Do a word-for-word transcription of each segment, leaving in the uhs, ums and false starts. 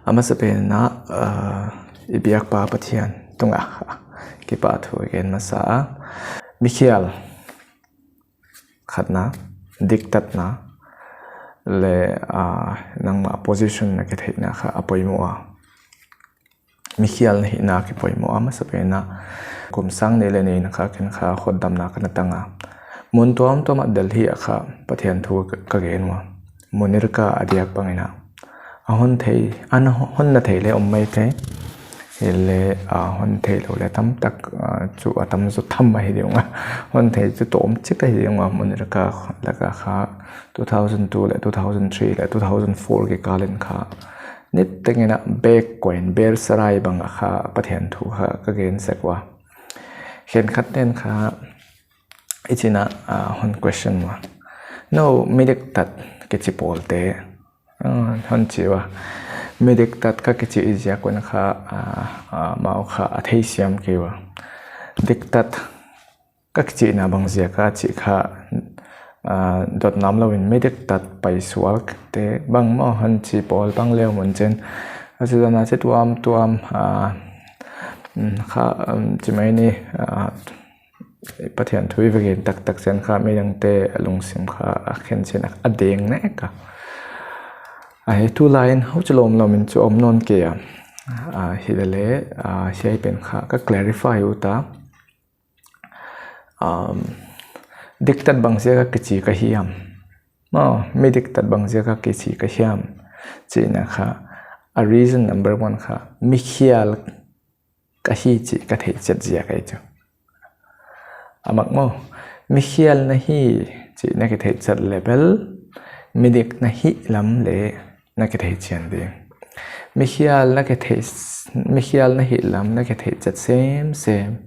A masapen in, ah, i biakpa Pathian tungah kipahthu gen masa a. Mikhial khatna, diktatna, leh, ah, nangmah position na kitheihna kha a poimoh a. Mikhial na hihna kipoimoh a masapen in. Kum sang nih leh nih in kha ken kha hotdamna ka na tang a. Mun tuamtuam ah Delhi ah kha Pathian thu ka, ka gen ua. Munirka a diak bang in a hon thei, a na hon na thei leh om maithei. Hileh, ah, hon theilou leh tamtak, ah, chu a tamzaw tham ahi ding ua. Hon thei chu tawmchik ahi ding ua, Munirka laka kha two thousand two leh two thousand three leh two thousand four kikal in kha niteng in a bek koin Belsarai bang a kha Pathian thu kha ka gen sek ua. Khenkhat ten kha i chih in, ah, hon question ua. No, midiktat kichi pawlte, ah, hon chi ua. Midiktat ka kichi ziak un kha, ah, ah, amau kha a theisiam kei ua. Diktat ka kichihna bang ziak a chih kha, ah, dot namlou in midiktat paisualte bang maw hon chi pawl bang leh mun chen. A chu dan a chi tuamtuam, ah, mm, kha, um, chi mai ni, ah, Pathian thu i va gen taktak chen kha midangte lungsim kha a khen chen a deng nek a. Ahi tulai in huchi lawmlawm in chu om nawn kei a. Ah, hilele, ah, hiai pen kha ka clarify ut a. Um, diktat bang ziak a kichi ka hiam? Maw, midiktat bang ziak a kichi ka hiam? Chihna kha, a reason number one kha, mikhial ka hi chih ka theihchet ziak ahi chu. A mak maw, mikhial na hi chih na kitheihchet leh bel, midik na hih lam leh na kithei chian ding. Mikhial na kithei, mikhial na hih lam na kitheihchet semsem,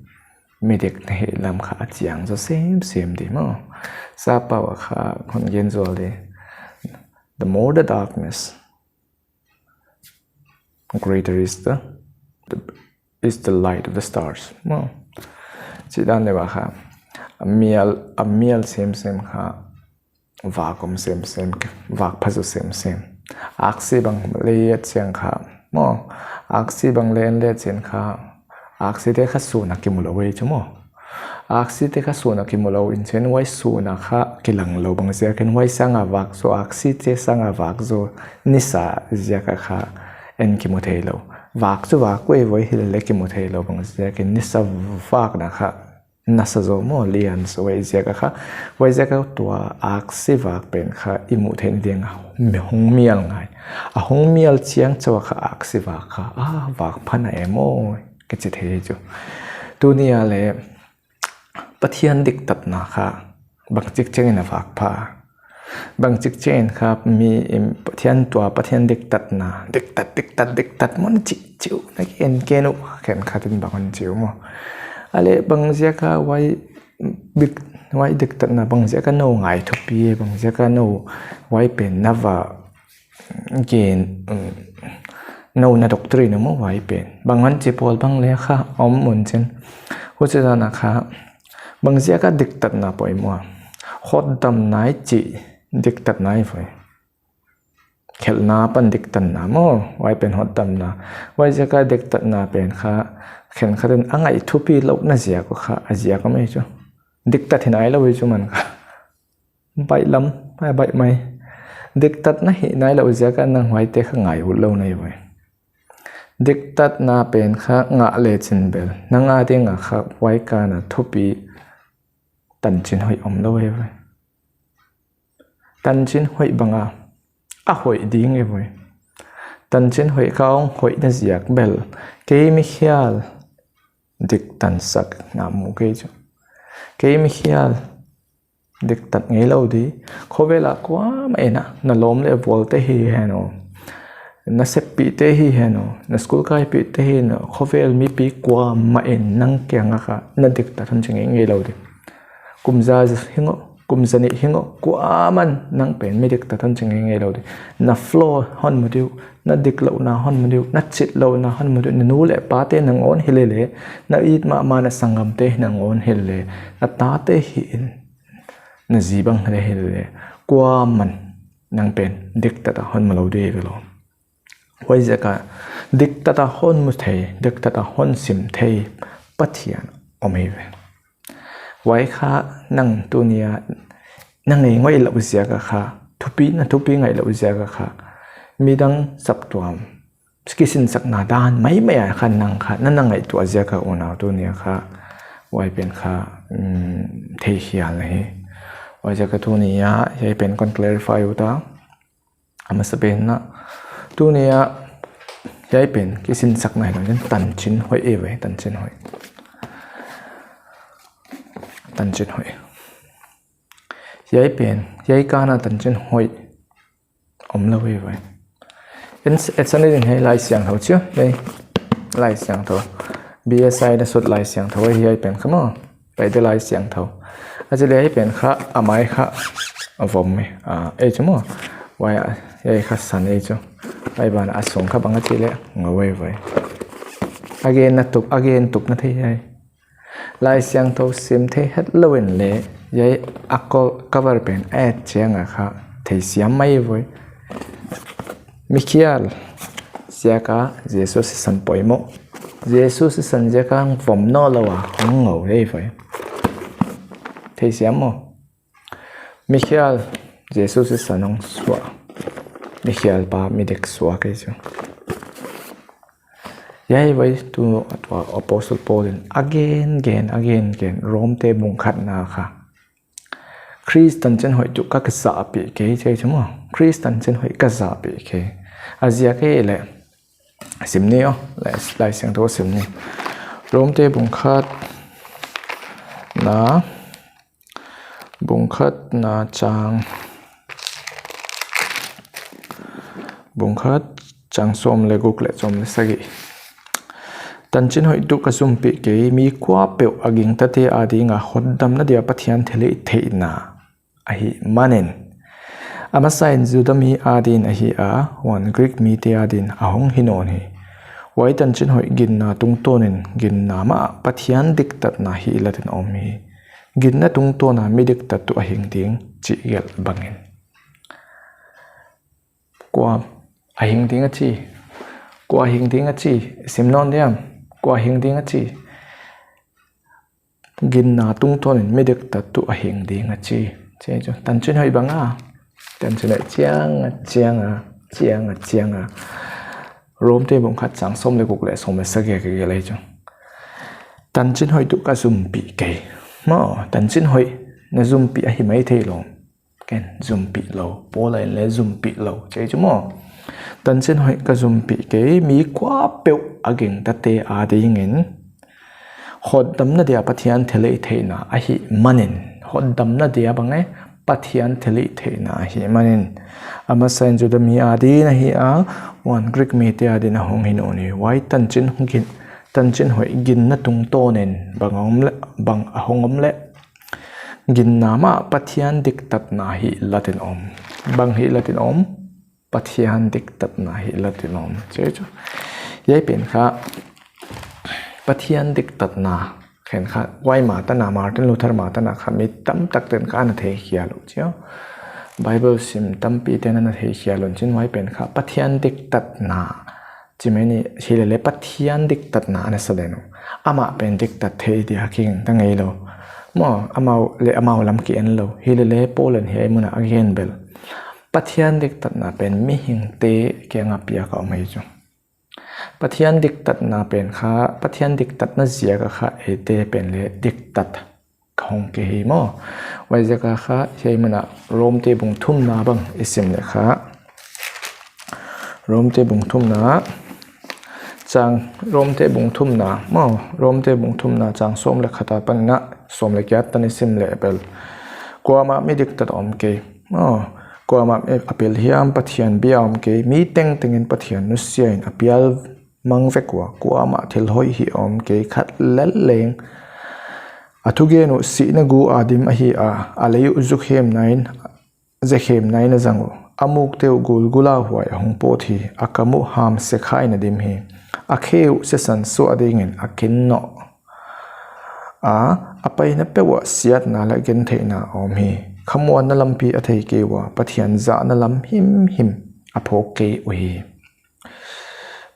midik na hih lam kha a chiang zaw semsem di maw. Sappau a kha hon gen zual di. The more the darkness, greater is the, the, is the light of the stars. Maw. Chih dan leh ba kha, a mial, a mial semsem kha vak om semsem, vak pha zaw semsem. Aksi bang leh chiang kha, maw, aksi bang leh leh chiang kha, aksite kha sun a kimu lou ei chu maw. Aksite kha sun a kimu lou in chen huai sun a kha kilang lou bang ziak in huai sang a vak zaw, aksite sang a vak zaw, nisa ziak a kha en kimu theilou. Vak chu vak uh ei voi hilele kimu theilou bang ziak in nisa vakna kha nasa zaw maw, lian zaw ei ziak a kha. Huai ziak a tua aksi vak pen kha i muh theih ding a, mi hong mial ngai. A hong mial chiang chauh a kha aksi vak kha, a vak pha na e maw, kichi thei chu. Tuni a leh Pathian diktatna kha bangchik chiang in a vak pha. Bangchik chiang in kha mi, em, Pathian tua, Pathian diktatna, diktat, diktat, diktat, mun chih chih uh, na ki en ken uh, khenkhat in bang hon chi uh maw. A leh bang ziak a huai dik, huai diktatna bang ziak a nou ngai thupi, bang ziak a nou huai pen na va gen, um, nou na doctrine maw huai pen. Bang hon chi pawl bang leh kha om mun chen. Huchi dan a kha, bang ziak a diktatna poimoh a? Hotdamna i chih diktatna i voi. Khelhna apan diktatna maw, huai pen hotdamna. Huai ziak a diktatna pen kha, khenkhat in a ngaih thupi louhna ziak uh kha, a ziak a mai chu. Diktat hi nailou ei chu man kha. Baihlam, baih, baih mai. Diktat na hi nailou ziak a nang huaite kha ngai ut lou na hi voi. Diktatna pen kha ngah leh chin bel, nang a ding a kha huai kana thupi tanchin hoih omlou hi voi. Tanchin hoih bang a, a hoih ding hi voi. Tanchin hoih kha hong hoihna ziak bel, kei mikhial diktat sak na mu kei chu. Kei mikhial diktat ngeilou di. Khovel a kuamah in a, na lawm leh vualte hi hen aw, na seppihte hi hen aw, na school kaipihte hi hen aw, khovel mipi kuamah in nang kiang a kha na diktat hon chi ngeingei lou di. Kum za hi ngoh, kum za nih hi ngoh, kuamah in nang pen midiktat hon chi ngeingei lou di. Na flaw hon mu di uh, na diklouhna hon mu di uh, na chitlouhna hon mu di uh, na nu leh pate nangawn hilele, na it mahmah na sanggamte nangawn hilele, na tate hi in, na zi bang hilele, kuamah in nang pen diktat a hon mu lou di ve lou. Huaiziak a diktat a hon mu thei, diktat a hon sim thei Pathian om hi ve. Huai kha nang tuni a na ngaihngaih louh ziak a kha, thupi na thupi ngaih louh ziak a kha, midang saptuam kisinsakna dan maimai a kha nang kha na na ngaihtuah ziak a unau tuni a kha huai pen kha, um, theikhial na hi. Huaiziak a tuni a hiai pen kon clarify uh ta. A masa pen na, tuni a hiai pen kisinsakna hi lou, tanchin hoih e ve, tanchin hoih. Tanchin hoih. Hiai pen, hiai kana tanchin hoih om lou e ve. En, et san in hiai Laisiangthou chiu, hiai Laisiangthou. B S I na sut Laisiangthou, hiai pen kha maw. Paite Laisiangthou. A chih leh hiai pen kha, a mai kha, a vom e. A, ei chu maw. Huai a, hiai kha san ei chu. Huai ban a sung kha bang a chih leh, ngou e ve. A gen na tup, a gen tup na thei hiai. Laisiangthou sim thei hetlou in leh, hiai a ko-, cover pen a et chiang a kha, theisiam mai ve. Mikhial ziak a Jesu sisan poimoh. Jesu sisan ziak a vom nawnlou a hong ngou e ve. Theisiam maw. Mikhial Jesu sisan hong suak. Mikhial pa midik suak e chu. Hiai ve tu, tua Apostle Paul in a gen gen, a gen gen, Rom te bung khatna kha. Khrist tanchin hoih tuh ka, ka zahpih kei, chi chu maw. Khrist tanchin hoih ka zahpih kei. A ziak e leh. Sim ni aw, Lai, Laisiangthou sim ni. Rom te bung khatna, bung khatna chang, bung khat chang sawm leh guk leh sawm leh sagih. Tanchin hoih tuh ka zumpih kei, mi kuapeuh a gingtate ading a hotdamna dia Pathian thilhihtheihna ahihmanin. A masa in Juda mi adin ahi a, huan Greek mite adin a hong hi nawn hi. Huai tanchin hoih ginna tungtawn in ginna mah Pathian diktatna hilat in om hi. Ginna tungtawn a mi diktat tuh a hing ding chih gelh bangin. Kua a hing ding a chi. Kua a hing ding a chi. Sim nawn diam. Kua a hing ding a chi. Ginna tungtawn in mi diktat tuh a hing ding a chi. Chi chu tanchin hoih bang a. Tanchin hoih chiang a, chiang a, chiang a, chiang a. Rom te bung khat chang sawm leh guk leh sawm leh sagih ka gelh ei chu. Tanchin hoih tuh ka zumpih kei. Maw, tanchin hoih na zumpih ahi maithei lou. Ken zumpih lou, Paul in leh zumpih lou. Chi chu maw. Tanchin hoih ka zumpih kei, mi kuapeuh a gingtate adingin hotdamna dia Pathian thilhihtheihna ahihmanin. Hotdamna dia bang e, Pathian thilhihtheihna ahihmanin. A masa in Juda mi adin ahi a, huan Greek mite adin a hong hi nawn hi. Huai tanchin gin, tanchin hoih ginna tungtawn in bang a om leh, bang a hong om leh. Ginna mah Pathian diktatna hilat in om. Bang hilat in om? Pathian diktatna hilat in om. Chi chu. Hiai pen kha Pathian diktatna khenkhat, huai ma tan a, Martin Luther ma tan a kha mi tamtak ten kha ana theikhial uh chiu. Bible sim tampi ten ana theikhial un chin huai pen kha Pathian diktatna. Chi mai ni, hilele Pathian diktatna ana sa den uh. Amah pen diktat thei dia kigingta ngeilou. Maw, amau leh amau lam ki en lou. Hilele Paul in hiai mun a a gen bel. Pathian diktatna pen mihingte kiang a piak a om hi chu. Pathian diktatna pen kha, Pathian diktatna ziak a kha eite pen leh diktat ka hong ki hi maw. Huaiziak a kha hiai mun a Rom te bung thumna bang i sim leh kha. Rom te bung thumna chang, Rom te bung thumna maw, Rom te bung thumna chang sawm leh khat apan in a sawm leh giat tan i sim leh bel. Kuamah mi diktat om kei. Maw, kuamah mi a pil hiam Pathian bia om kei, mi tengteng in Pathian nusia in a pial mang vek ua, kuamah thil hoih hih om kei khat lel leng. A thugen uh sihna gu a dim ahi a, a lei uh zukhem nain, zekhem nain a zang uh. A mukte uh gulgula huai a hong pawt hi, a kam uh hamse khain a dim hi. A khe uh sisan suah dingin a kin nawn a, a paina peuh ah siatna leh gentheihna a om hi. Khamuanna lampi a thei kei ua, Pathian zahna lam himhim a phawk kei uhi.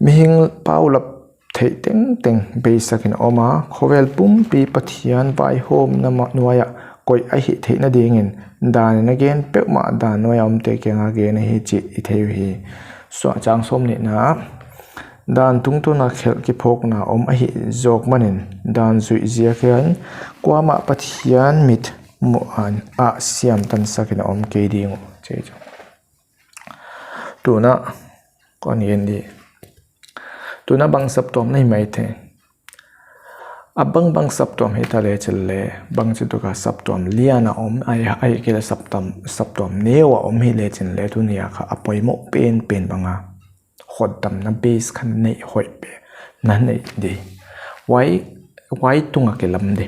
Mihing paulap theih tengteng beisak in om a, khovel pumpi Pathian vaihawmna ma-, nuai ah koih ahih theihna dingin dan in a gen peuhmah dan nuai a omte kiang a gen ahi chih i thei uhi. Suah chang sawmnihna, dan tungtawn a khelh kiphawkna om ahih zawk manin dan zuih ziak hian kuamah Pathian mit muh an ah siam tansak in a om kei ding uh, chi chu. Tuna, kon gen di. Tuna bang saptuam nei mai thei. A bangbang saptuam hita le chih le, bangchituk a saptuam lian a om, ai, ai kei le saptuam, saptuam neu a om hi le chih le, tuni a kha a poimoh penpen bang a hotdamna base kha nei hoih pen, na nei di. Huai, huai tung a kilam di.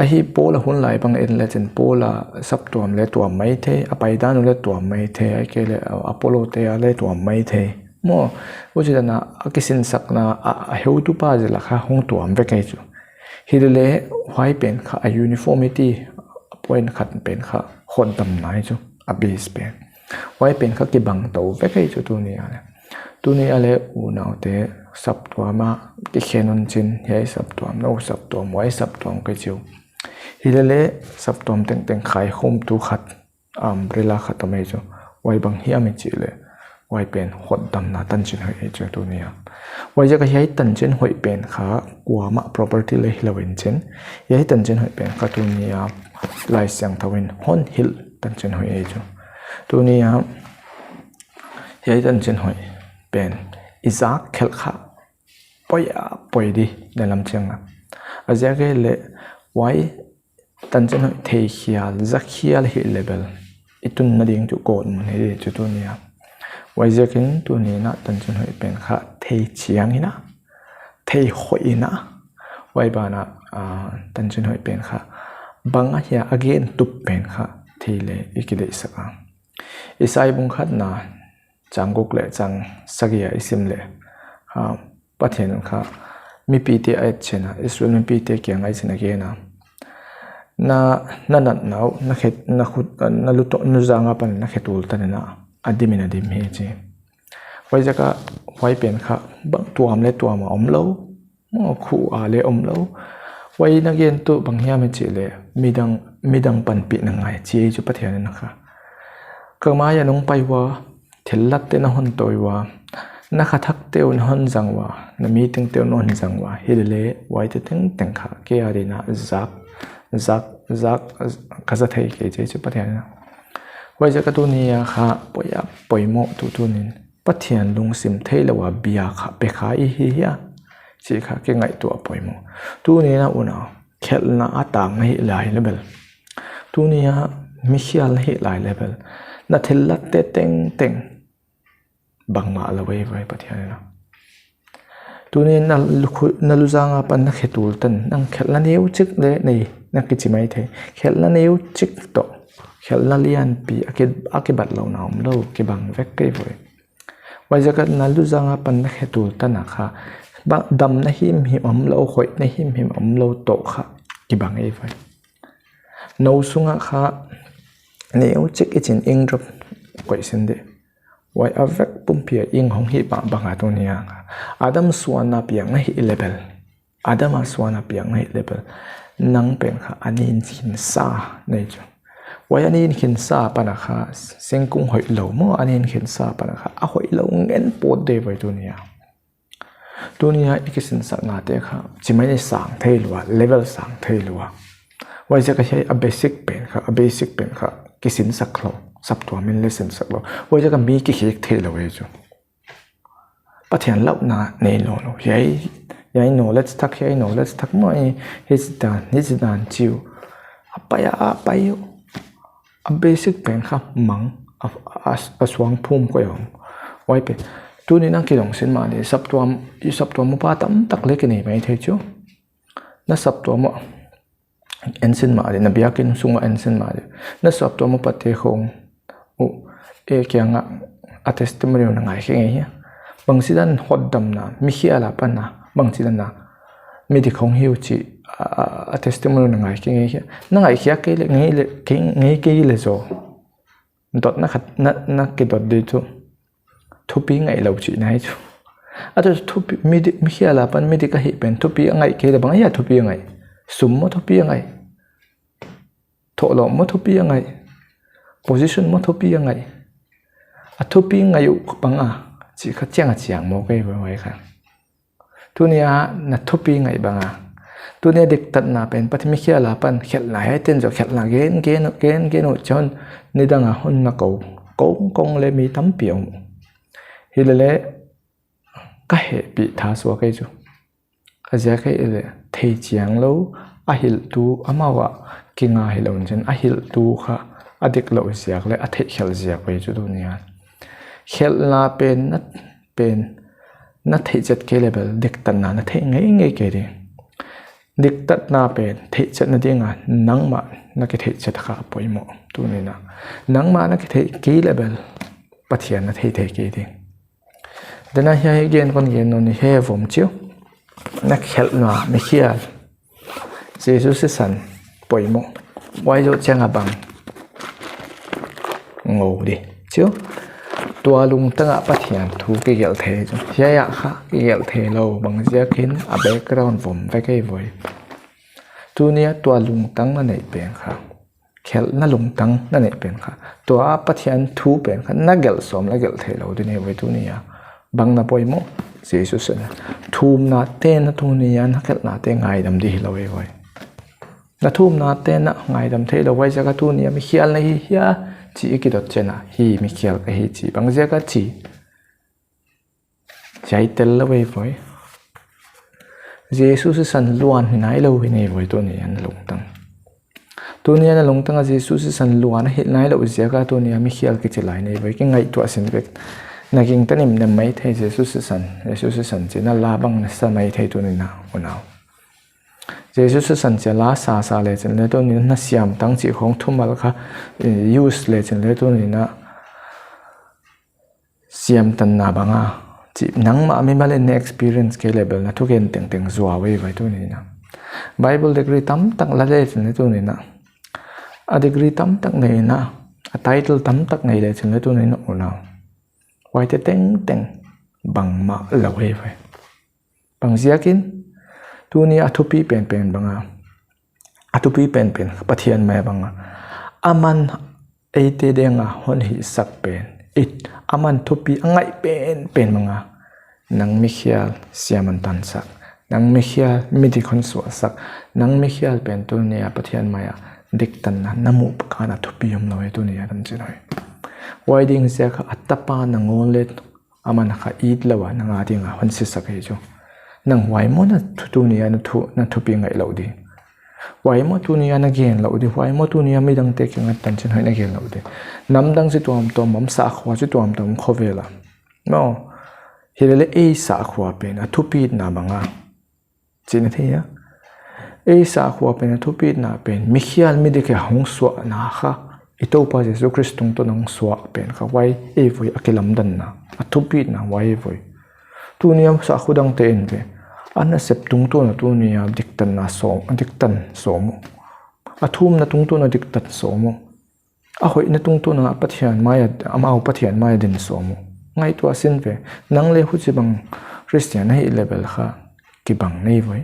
Ahi Paul a hun lai bang en le chih Paul a saptuam le tuam mai thei, a paidan uh le tuam mai thei, ai kei le Apollo te a le tuam mai thei. Maw, huchi dan a kisinsakna a, a heutupa zil a kha hong tuam vek ahi chu. Hi le le huai pen kha a uniformity, a point khat pen kha hotdamna ahi chu, a base pen. Huai pen kha kibang tou vek ahi chu tuni a le. Tuni a le unaute saptuam a kikhen un chin, hiai saptuam, nou saptuam, huai saptuam ka chi uh. Hi le le saptuam tengteng khaikhumtu khat, umbrella khat om ahi chu. Huai bang hiam i chih le, huai pen hotdamna tanchin hoih ahi chu tuni a. Huaiziak a hiai tanchin hoih pen kha kuamah property le hilou in chin. Hiai tanchin hoih pen kha tuni a Laisiangthou in hon hilh tanchin hoih ahi chu. Tuni a hiai tanchin hoih pen i zak khelh kha poi a poi di na lam chiang a. A ziak le huai tanchin hoih thei khial, za khial hi le bel i tunna ding chu kon mun hi chu tuni a. Huaiziakin tuni a tanchin hoih pen kha thei chiang in a, thei hoih in a. Huai ban a, ah, tanchin hoih pen kha bang ahia a gen tup pen kha thei le i kideihsak a. Isai bung khatna chang guk le chang sagih a i sim le, ha, Pathian kha mipite a et chiang a, Israel mipite kiang a i chin a gen a. Na, na natna uh, na khet, na khut, na luto, na zang apan na khetul tan in a, a dim in a dim hi chi. Huaiziak a huai pen kha bang tuam le tuam a omlou, maw, khu a le omlou. Huai na gen tuh bang hiam i chih le, midang, midang panpihna ngai chi ahi chu Pathian in kha. Ka mai a nong pai ua, thillat te na hon tawi ua, na kha thak te uh na hon zang ua, na meeting te uh na hon zang ua, hi le le, huaite tengteng kha kei a ding a zak, zak, zak, ka za thei kei chi ahi chu Pathian in. Huaiziak a tuni a kha poi a poimoh tuh tuni in Pathian lungsim theilou a bia kha pe kha i hi hia, chih kha kingaihtuah poimoh. Tuni a unau, khelhna a tang na hih lai le bel, tuni a mikhial na hih lai le bel, na thillat te tengteng bangmah lou ei voi Pathian in a. Tuni na lu-, na luzang apan na khetul tan, nang khelhna neuchik le nei na kichi maithei. Khelhna neuchik toh khelhna lianpi a ki, a kibatlouhna omlou, kibang vek kei voi. Huaiziak a na luzang apan na khetul tan a kha, ba, damna himhim omlou, hoihna himhim omlou toh kha kibang ei voi. Nou sung a kha neuchik i chin ink drop koih sin di. Huai a vek pumpi a ink hong hih bangbang a tuni a, Adam suan a piang na hih le bel, Adam a suan a piang na hih le bel, nang pen kha a nin khinsa nei chu. Huai a nin khinsa apan a kha, singkung hoihlou maw, a nin khinsa apan a kha a hoihlou ngen pawt di voi tuni a. Tuni a i kisinsakna te kha, chi mai ni sang thei lua, level sang thei lua. Huaiziak a hiai a basic pen kha, a basic pen kha, kisinsak lou, saptuam in le sinsak lou. Huaiziak a mi kikhek theilou ei chu. Pathian lauhna nei nawnlou. Hiai, hiai knowledge thak, hiai knowledge thak maw, hichi dan, hichi dan chi uh. A pai a, a pai uh. A basic pen kha mang, a, a, a suang phum koih om. Huai pen. Tuni na kidong sin mah di, saptuam, i saptuam upa tamtak le kinei maithei chu. Na saptuam uh en sin mah di, na biakin sung ah en sin mah di. Na saptuam upa te khong uh, e kiang a, a testimony uh na ngaikhe ngei hia. Bangchidan hotdamna, mikhial apan a, bangchidan a, midik hong hi uh chih, a, a, a testimony uh na ngaikhe ngei hia. Na ngaikhe kei le, ngei le, kei, ngei kei le zaw. Dotna khat, na, na kidot di chu. thupi ngaih lou chihna ahi chu. A tu thupi, mi di-, mikhial apan midik ahih pen thupi a ngaih kei leh bang ahia thupi a ngaih? Sum maw thupi a ngaih? Thohlawm maw thupi a ngaih? Position maw thupi a ngaih? A thupi ngaih uh bang a, chih kha chiang a chiang maw kei vai vai kha. Tunia na thupi ngaih bang a. Tunia diktatna pen Pathian mikhial apan khelhna hi ten zaw khelhna gen, gen, gen, gen uh chih nidang a hon na kou, kong, kong leh mi tampi om. Hilele ka hehpih tha suak ei chu. A ziak ahih leh thei chiang lou, a hilhtu amau a kinga hilou in chin, a hilhtu kha a dik lou ziak leh a theihkhelh ziak ei chu tunia. Khelhna pen na, pen na theihchet kei leh bel diktatna na theih ngeingei kei ding. Diktatna pen theihchetna ding a nangmah na kitheihchet kha poimoh tunia. Nangmah na kitheih kei leh bel Pathian na theih thei kei ding. Tena hiai gen kon gen nawn hi ve vom chiu. Na khelhna mikhial Jesu sisan poimoh. Huai zoh chiang a bang ngou di chiu. Tua lungtang a Pathian thu kigelh thei chu. Hiai a kha kigelh thei lou bang ziakin a background vom vek ei voi. Tunia tua lungtang na neih pen kha, khelhna lungtang na neih pen kha, tua Pathian thu pen kha na gelh sawm leh gelh thei lou di nei voi tunia. Bang na poimoh, Jesu sisan. Thumna te na tunia na khelhna te ngaidam di hilou ei voi. Na thumna te na ngaidam thei lou, huai ziak a tunia mikhial na hi hia chih i kidot chiang a, hi mikhial ka hi chih bang ziak a chi. Chih tel lou ei voi. Jesu sisan luan hi nailou hi nei voi tunia na lungtang. Tunia na lungtang a Jesu sisan luan hi nailou ziak a tunia mikhial kichi lai nei voi, kingaihtuah sin vek. Na gingta nimnem maithei Jesu sisan, Jesu sisan chih na la bang na sa maithei tunia unau. Jesu sisan chih la sa sa leh chin leh tunia na siam tang chih khong thumal kha, eh, use leh chin leh tunia siam tanna bang a. Chih nangmah mimal in na experience kei leh bel na thugen tengteng zuau ei voi tunia. Bible degree tamtak la leh chin leh tunia. A degree tamtak nei na, a title tamtak nei leh chin leh tunia unau. Huaite tengteng bangmah lou ei voi. Bang ziakin, tunia a thupi penpen bang a. A thupi penpen Pathian mai bang a. Aman eite ding a hon hihsak pen. It, aman thupi a ngaih penpen bang a. Nang mikhial siam a tansak. Nang mikhial midik hon suahsak. Nang mikhial pen tunia Pathian mai a diktatna na muh kha na thupi omlou ei tunia dan chin hoih. Huai ding ziak a tapa nangawn leh aman kha it lou a nang a ding a hon sisak ei chu. Nang huai maw na thu tunia na thu, na thupi ngaih lou di. Huai maw tunia na gen lou di, huai maw tunia midangte kiang a tan chin hoih na gen lou di. Namdang chituamtuam om, sakhua chituamtuam khovel a. No. Hilele ei sakhua pen a thupina bang a. Chih na thei a. Ei sakhua pen a thupina pen, mikhial midik a hong suahna kha, i Toupa Jesu Khrist tungtawn a hong suah pen kha huai ei voi a kilamdanna. A thupina huai ei voi. Tunia sakhua dangte en ve. A nasep tungtawn a tunia diktatna sawm, diktat sawm uh. A thumna tungtawn a diktat sawm uh. A hoihna tungtawn a Pathian mai a, amau Pathian mai a din sawm uh. Ngaihtuah sin ve, nang leh huchibang Christian na hih leh bel kha kibang nei voi.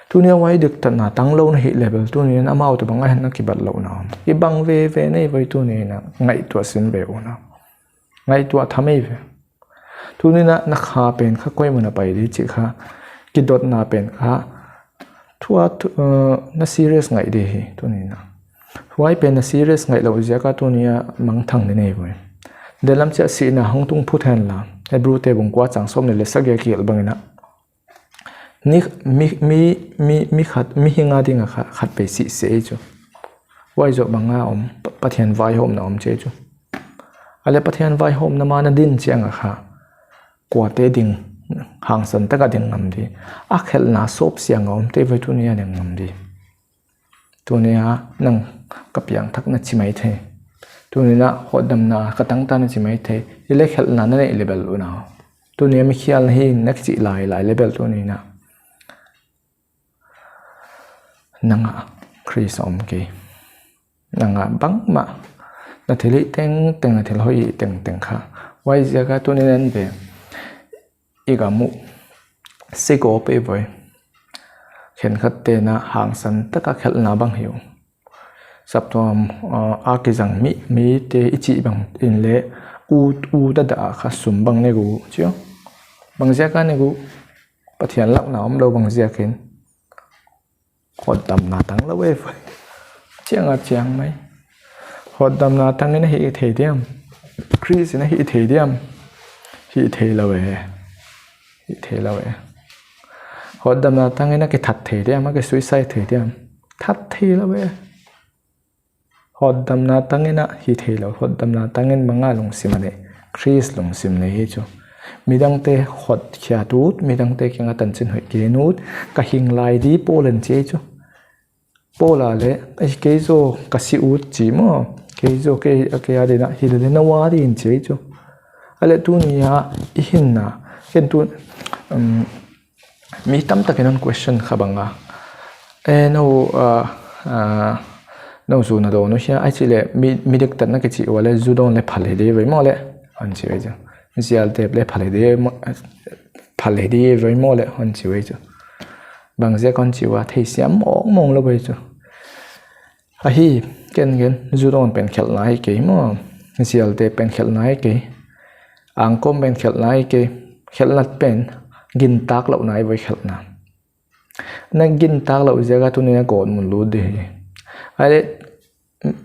Tunia huai diktatna tanglou na hih leh bel tunia amau tobang a na kibat louhna om. Kibang veve nei voi tunia ngaihtuah sin ve unau. Ngaihtuah tham ei ve. Tunia na kha pen kha koi mun a pai di chih kha, kidotna pen kha, thua thu, eh, na serious ngaih di hi, tunia. Huai pen na serious ngaih lou ziak a tunia mangthang di nei voi. Delam chia sihna hong tung phut hen la, Hebrute bung kua chang sawm leh sagih a kigelh bangin a. Ni, mi, mi, mi, mi khat, mihing a ding a kha, khat peuh sih sese chu. Huai zoh bang a om, Pa-, Pathian vaihawmna om chih chu. A leh Pathian vaihawmna ma na din chiang a kha. Kuate ding, hangsan tak a ding ngam di. A khelhna sawp siang a omte vai tunia ding ngam di. Tunia nang ka piangthak na chi maithei. Tunia hotdamna ka tangta na chi maithei. Hilele khelhna na neih leh bel unau. Tunia mikhial na hi na kichih lailai leh bel tunia. Nang a Khrist om kei. Nang a bangmah. Na thilhih tengteng, na thil hoih tengteng kha. Huaiziak a tuni'n en ve, i gam uh si gawp ei voi. Khenkhatte'n hangsan taka khelhna bang hi uh. Saptuam, ah, a kizang mi, mite i chih bangin leh, ut, ut a dah kha sum bang ne gu, chi uh. Bangziak a ne gu, Pathian lauhna omlou bangziakin. Hotdamna tanglou e. Chiang a chiang mai. Hotdamna tangin a hih thei diam? Khrist in a hih thei diam? Hih theilou e. Hih theilou e. Hotdamna tangin a kithat thei diam? A kisuicide thei diam? That theilou e. Hotdamna tangin a hih theilou, hotdamna tangin bang a lungsim a nei, Khrist lungsim nei hi chu. Midangte hotkhiat ut, midangte kianga tanchin hoih gen ut, ka hing lai di Paul in chi chu. Paul a leh, "Ei, kei zaw ka si ut," chi maw, "Kei zaw, kei, kei a ding a, hilele nou a ding," chi chu. A leh tuni a i hinna, ken tu, um, mi tamtakin hon question kha bang a. Eh, nou, ah, ah, nou zu na dawn uh hia, ahihkeileh mi, mi diktatna kichi ua leh zu dawn leh phal hi di ve maw leh, hon chi ve chu. Zial tep leh phal hi di maw, phal hi di ve maw leh, hon chi ve chu. Bangziak hon chi ua theisiam mawngmawng lou ve chu. Ahi, ken gen, zu dawn pen khelhna hi kei maw, zial tep pen khelhna hi kei, angkawm pen khelhna hi kei, khelhna pen gintak louhna hi voi khelhna. Na gintak louh ziak a tuni'n a gawtmun lut di hi. A leh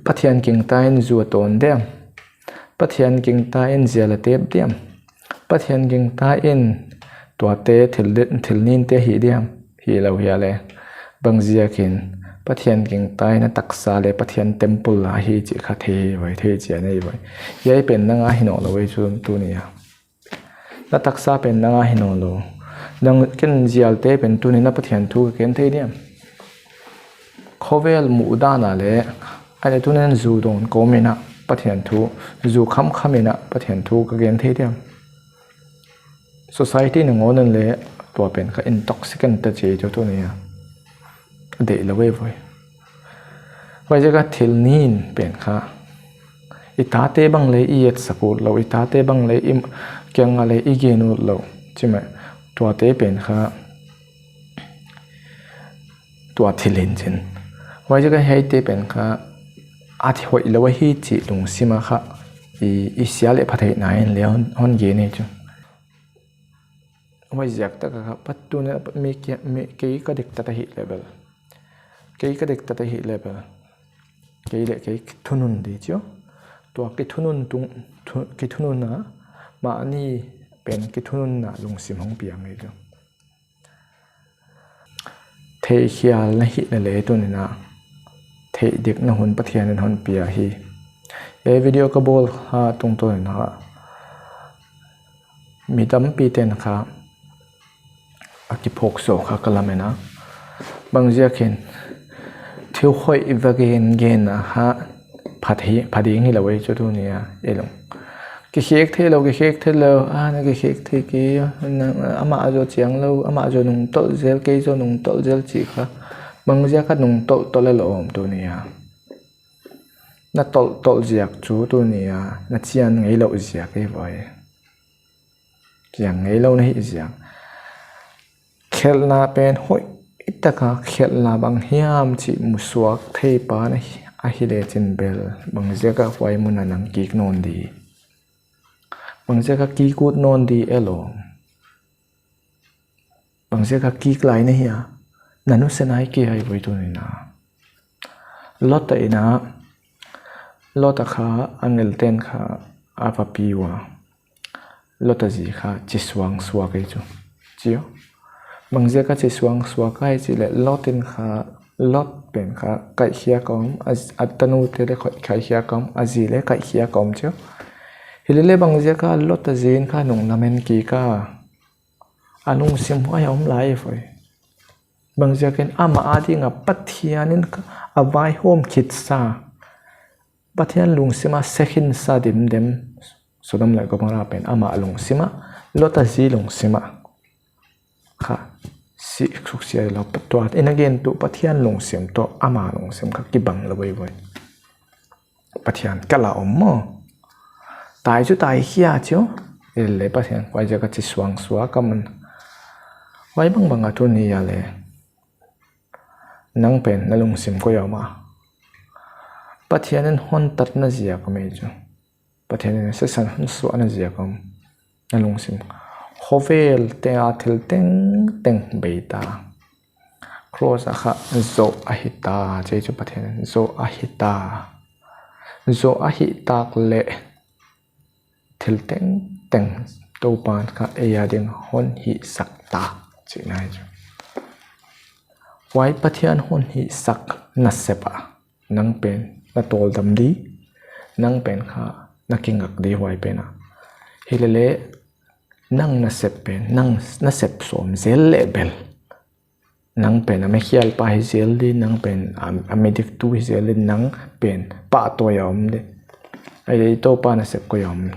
Pathian gingta in zu a tawn diam? Pathian gingta in zial a tep diam? Pathian gingta in tuate thil de-, thil ninte hih diam? Hilou hia leh. Bangziakin Pathian gingta in a taksa leh Pathian temple a hi chih kha thei voi, thei chian ei voi. Hiai pen nang a hi nawnlou e chu tuni a. Na taksa pen nang a hi nawnlou. Nang ken zial tep in tuni'n a Pathian thu ka gen thei diam? Khovel muhdan a leh, a leh tuni'n zu dawn kawmin a Pathian thu, zu khamkhamin a Pathian thu ka gen thei diam? Society nangawn in leh tua pen kha intoxicant ta chi chu tuni a. Deih lou e voi. Huaiziak a thil nin pen kha. I tate bang leh i etsak utlou, i tate bang leh i kianga leh i gen utlou. Chi mai, tuate pen kha. Tua thil in chin. Huaiziak a hiaite pen kha. A thi hoihlou hi chih lungsim a kha. I, i sia leh pha theihna in leh hon, hon gen hi chu. Huaiziak taka kha, pat tuni'n mi kia, mi kei ka diktat ahih leh bel. Kei ka diktat ahih leh bel. Kei leh kei kithunun di chu. Tua kithunun tung, thu, kithunun a, mahni pen kithunun a lungsim hong piang hi chu. Theihkhial na hih leh leh tuni'n a. Theihdik na hun Pathian in hon pia hi. E video ka bawl a tungtawn in a. Mi tampi ten kha a kiphawk sawk kha ka lamen a. Bangziakin thil hoih va gen gen a ha pha hi, pha ding hilou e chu tuni a, e lung. Kikhek theilou, kikhek theilou, a na kikhek thei kei, na, amah zaw chiang lou, amah zaw nungtolh zel, kei zaw nungtolh zel chih kha. Bangziak a nungtolh tolh lou om tuni a. Na tolh tolh ziak chu tuni a, na chian ngeilouh ziak e voi. Chian ngeilouh na hih ziak. Khelhna pen hoih taka khelhna bang hiam chih musuak thei pa na hi, ahi leh chin bel. Bangziak a huai mun a nang kik nawn di. Bangziak a kik ut nawn di elawm. Bangziak a kik lai na hia. Na nusia nai kei hi voi tuni a. Lot a inn a. Lot a kha angel ten kha a va pi ua. Lot a zi kha chi suang suak ei chu. Chi uh. Bangziak a chi suang suak ei chih leh Lot in kha, Lot pen kha kaihkhiak om, a, a tanute leh kaihkhiak om, a zi leh kaihkhiak om chu. Hilele bangziak a Lot a zi in kha nung lamen kik a. A lungsim huai a om lai e voi. Bangziakin amah a ding a Pathian in kha a vaihawm khit sa. Pathian lungsim a sekhin sa dimdem. Sodom leh Gomorrah pen amah lungsim a, Lot a zi lungsim a. Kha, si suk sia lou pat tuat. Ina gen tu Pathian lungsim toh, amah lungsim kha kibang lou voi voi. Pathian kal a om maw. Tai chu tai khia chu. Hilele Pathian, huaiziak a chi suangsuak a om. Huai bangbang a tuni a leh nang pen na lungsim koi a om a? Pathian in hon tatna ziak om ei chu. Pathian in sasan hon suahna ziak om. Na lungsim. Khovel te a thil tengteng bei ta. Cross a kha zoh ahi ta, chi chu Pathian in zoh ahi ta. Zoh ahi tak leh thil tengteng Toupan kha ei a ding hon hihsak ta, chihna ahi chu. Huai Pathian hon hihsak nasep a nang pen na tawldam di, nang pen kha na kingak di huai pen a. Hilele nang nasep pen, nang nasep sawm zel leh bel nang pen a mikhialpa hi zel di, nang pen a, a midiktu hi zel di, nang pen pahtawi a om di. Ahihleh i Toupa nasep koi a om?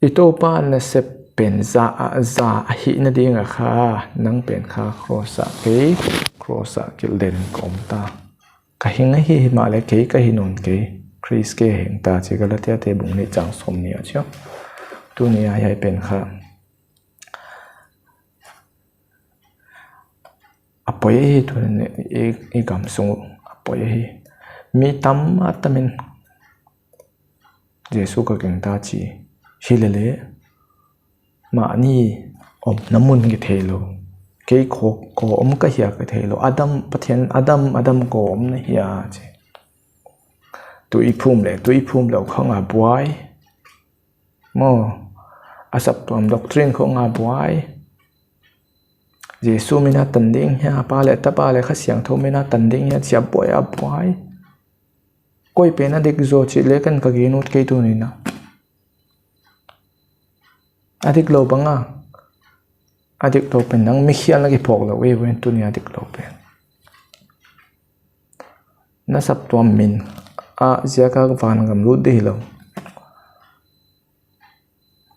I Toupa nasep pen za a, za ahihna ding a kha, nang pen kha cross a kei, cross a kilhden ka om ta. Ka hing ahi himahleh kei ka hi nawn kei, Khrist kei hing ta, chi Galatia te bung nih chang sawmnih a chi a. Tuni a hiai pen kha a poi ahi, tuni i, i gam sung a poi ahi. Mi tam a tam in Jesu ka gingta chi. Hilele mahni omna mun kithei lou. Kei kho, kho om ka hia kithei lou. Adam, Pathian, Adam, Adam kho om na hia chi. Tui phum leh, tui phum lou khong a buai. Maw, a saptuam doctrine khong a buai. Jesu min a tan ding hia, Pa leh Tapa leh Kha Siangthou min a tan ding hia, chi a buai a buai. Koi pen a dik zaw chih leh ken ka gen ut kei tuni a. A dik lou bang a. A dik lou pen nang mikhial na kiphawk lou ei, ven tuni a dik lou pen. Na saptuam min a ziak a vangam lut di hilou.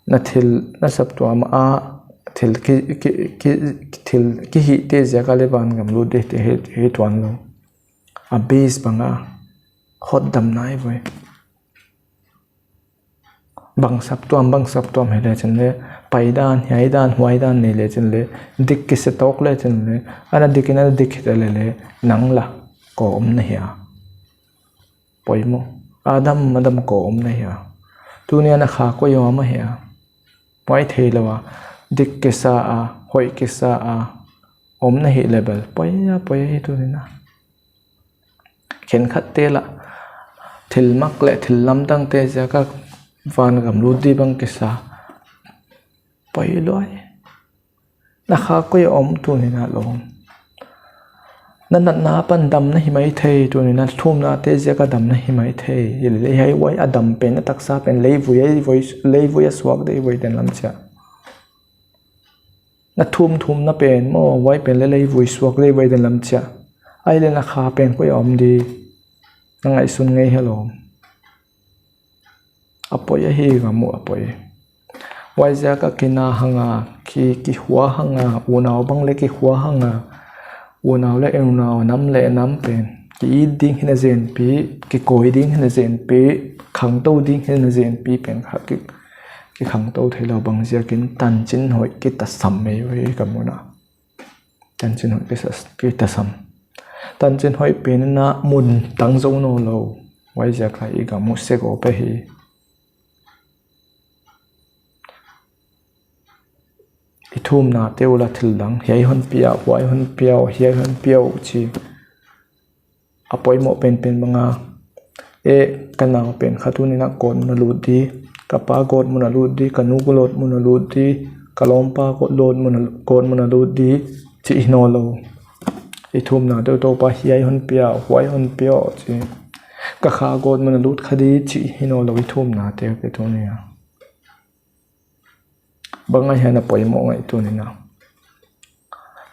Na thil, na saptuam a thil ki, ki, ki, thil kihihte ziak a leh vangam lut di te hi, hi tuan lou. A base bang a hotdamna ahi voi. Bang saptuam, bang saptuam hi leh chin leh, pai dan, hiai dan, huai dan nei leh chin leh, dik kisa tawk leh chin leh, ana dik in ana dik hi ta lele, nang la kho om na hia? Poimoh. Adam, Adam kho om na hia? Tuni a na kha koi a om ahia? Huai thei lou a, dik kisa a, hoih kisa a om na hih leh bel poi a, poi ahi tuni a. Khenkhat te la thil mak leh thil lamdang te ziak a vangam lut di bang kisa. Poi lua. Na kha koi a om tuni a lou? Na natna apan dam na hi maithei tuni a, thumna te ziak a dam na hi maithei. Hilele hiai huai a dam pen, a taksa pen leivui, leivui, leivui a suak di huai den lam chia. Na thum thumna pen maw, huai pen leh leivui suak di huai den lam chia. Ahihleh na kha pen koi a om di? Na ngaihsun ngei hilou. A poi ahi, gam uh a poi. Huaiziak a kina hang a, ki, kihua hang a, unau bang leh kihua hang a, unau leh unau, nam leh nam pen ki-it ding hi na zenpi, kikoi ding hi na zenpi, khangtou ding hi na zenpi pen kha ki, kikhangtou theilou bang ziakin tanchin hoih kitasam mai uh hi ka muna. Tanchin hoih kisa, kitasam. Tanchin hoih pen in a mun tang zou nawnlou. Huaiziak a i gam uh se gawp ahi. I thumna te uh la thil dang, hiai hon pia, huai hon pia, hiai hon pia uh chi. A poimoh penpen bang a, e, ka nau pen kha tuni a gawtmun a lut di, ka pa gawtmun a lut di, ka nu gawtmun a lut di, ka lawmpa gawtmun a, gawtmun a lut di, chih hi nawnlou. I thumna te uh Toupa hiai hon pia, huai hon pia chi. Ka kha gawtmun a lut kha di chih hi nawnlou i thumna te uh tuni a. Bang ahia na poimoh ngai tuni a?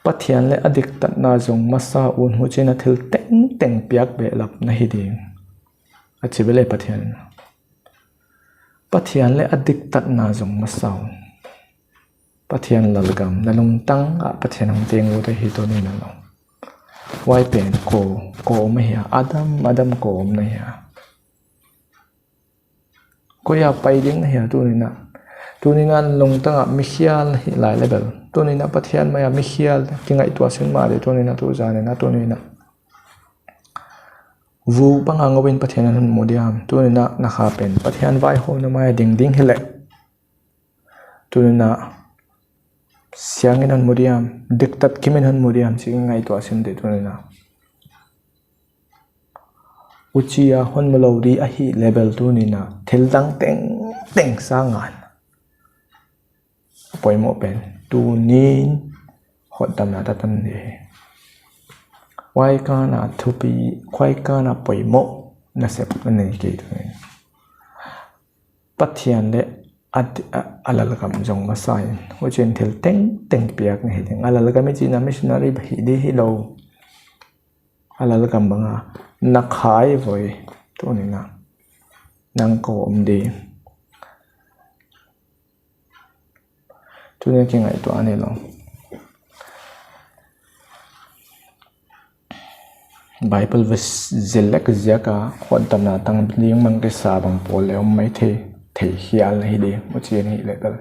Pathian leh a diktatna zong masa un, huchiin a thil tengteng piak behlap na hi ding, a chi bel e Pathian in. Pathian leh a diktatna zong masa un. Pathian lalgam, na lungtang ah Pathian hong teng ut ahi tuni a lou. Huai pen kho, kho om ahia? Adam, Adam kho om na hia? Koi a pai ding na hia tuni in a? Tuni in a lungtang a mikhial hi lai leh bel, tuni in a Pathian mai a mikhial kingaihtuah sin mah di tuni in a, tu zan in a tuni in a. Vuk bang a ngou in Pathian in hon mu diam? Tuni in a na kha pen Pathian vaihawmna mai a ding ding hileh, tuni in a siang in hon mu diam, diktat kim in hon mu diam chih ngaihtuah sin di tuni in a. Huchi a hon mu lou di ahih leh bel tuni in a thil dang tengteng sang a poimoh pen tuni'n hotdamna ta tan di. Huai kan a thupi, huai kan a poimoh nasep a nei kei tuni in. Pathian leh a, a, a lalgam zong masa in, huchi'n thil tengteng piak na hi ding. A lalgam i chih na missionary bang hi di hilou. A lalgam bang a na kha hi voi, tuni in a nang kou om di. Tuni in kingaihtuah a neilou. Bible verse zil leh ziak a hotdamna tang ding mang kisa bang pawl leh om maithei, thei hial na hi di, huchi'n hi leh bel.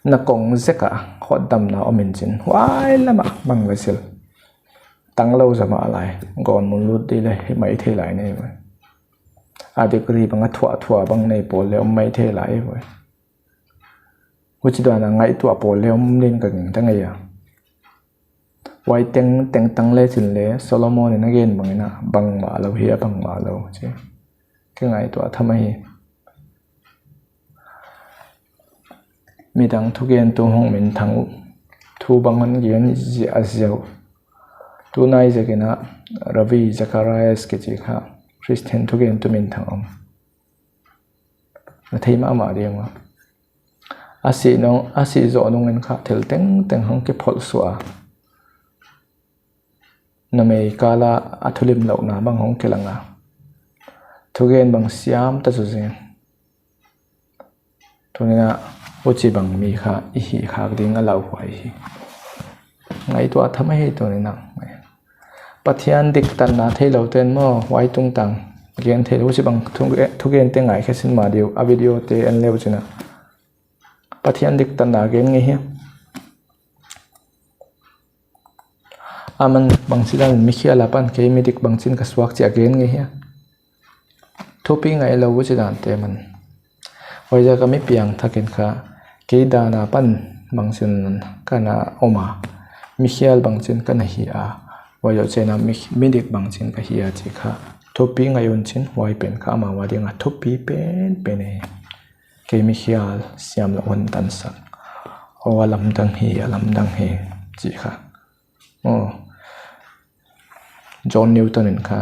Na kong zek a hotdamna om in chin, huai lam a bang va zil. Tang lou zama lai, gawtmun lut di leh hi maithei lai nei voi. A degree bang a thuah thuah bang nei pawl leh om maithei lai voi. Huchi dan a ngaihtuah pawl leh om ding ka gingta ngei a. Huai tengteng tang lechin leh Solomon in a gen bang in a bangmah lou hi a, bangmah lou chi. Kingaihtuah tham ahi. Midang thugentu hong minthang uh, thu bang hon gen ziahziah uh. Tunai zek in a Ravi Zacharias kichi kha Christian thugentu minthang om. Na thei mahmah ding ua. A si nung, a si zoh nung in kha thil tengteng hong kiphawk suah a. Numei kal a a thulimlouhna bang hong kilang a. Thugen bang siam ta zaw zing. Tuni in a huchi bang mi kha i hih khak ding a lauhuai hi. Ngaihtuah tham ahi tuni in a. Pathian diktatna theilou ten maw, huai tungtang gen theilou, huchi bang thuge-, thugen te ngaikhe sin mah di uh, a video te en leu chin a. Pathian diktatna gen ngei hia? Aman bangchidan mikhial apan kei midik bangchin ka suak chih a gen ngei hia? Thupi ngailou huchidan te man. Huaiziak a mi piangthak in kha kei dan apan bangchin ka na om a, mikhial bangchin ka na hi a, huai zoh chiang a mi, midik bangchin ka hi a chih kha thupi ngai un chin, huai pen kha amau a ding a thupi penpen hi. Kei mikhial siam lou hon tansak. Oh, a lamdang hi, a lamdang hi, chi kha. Oh. John Newton in kha,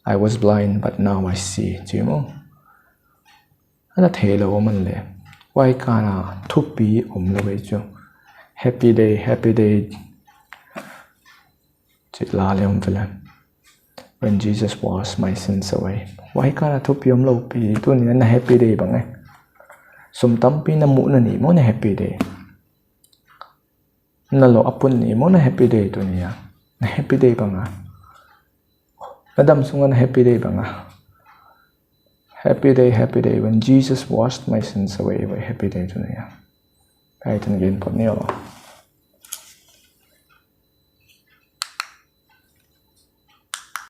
"I was blind, but now I see," chi maw. Ana theilou man leh. Huai kan a thupi omlou ei chu. Happy day, happy day. Chih la leh om vele. When Jesus washed my sins away. Huai kan a thupi omlou pi, tuni in a na happy day bang e. Sum tampi na muh na ni maw na happy day. Na lou a pun ni maw na happy day tuni a. Na happy day bang a. Na dam sung a na happy day bang a. Happy day, happy day, when Jesus washed my sins away, huai happy day tuni a. Ai tun gen phot ni aw.